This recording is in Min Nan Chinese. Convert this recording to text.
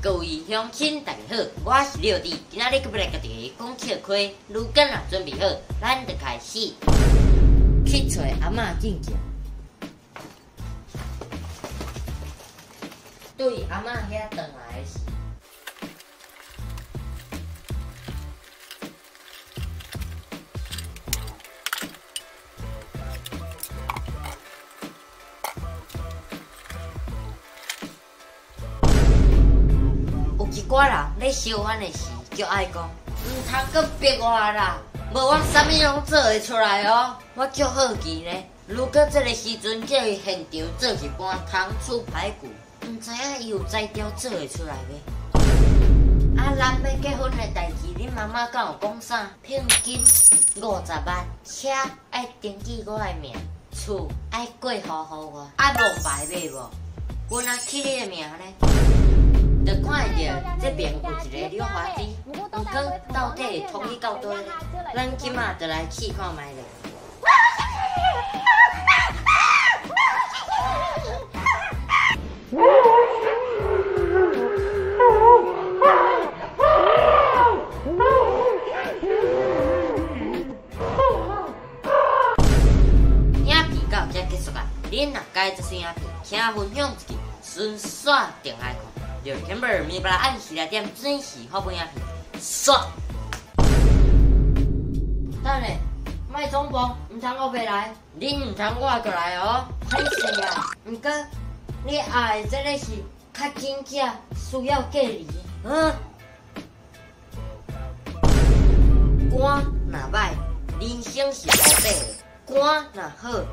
各位鄉親，大家好，我是廖弟，今仔日閣欲來共大家講笑話，如果若準備好，咱就開始。去揣阿嬤進前，對阿嬤遐轉來時，有一寡人咧相反的時，就愛講，毋通閣逼我啦，無我啥物攏做會出來哦。我足好奇呢，如果這個時陣叫伊現場做一盤糖醋排骨，毋知影伊有才調做會出來袂？啊，咱欲結婚的代誌，恁媽媽敢有講啥？聘金50萬，車愛登記我的名，厝愛過戶予我，啊，墓牌買無？阮啊起你的名呢？就看會著這邊有一个溜滑梯，毋過到底會通去到佗呢？咱這馬就來試看覓咧。影片到這結束啊！恁若佮意這出影片，請分享出去，順紲定來看。就 Camber 暝晡按時6點準時發布影片。煞！等下，莫總磅，毋通烏白來，恁毋通我閣來哦。歹勢啊，毋過你愛的這个是較緊才需要隔離。嗯。肝若䆀，人生是烏白的；肝若好。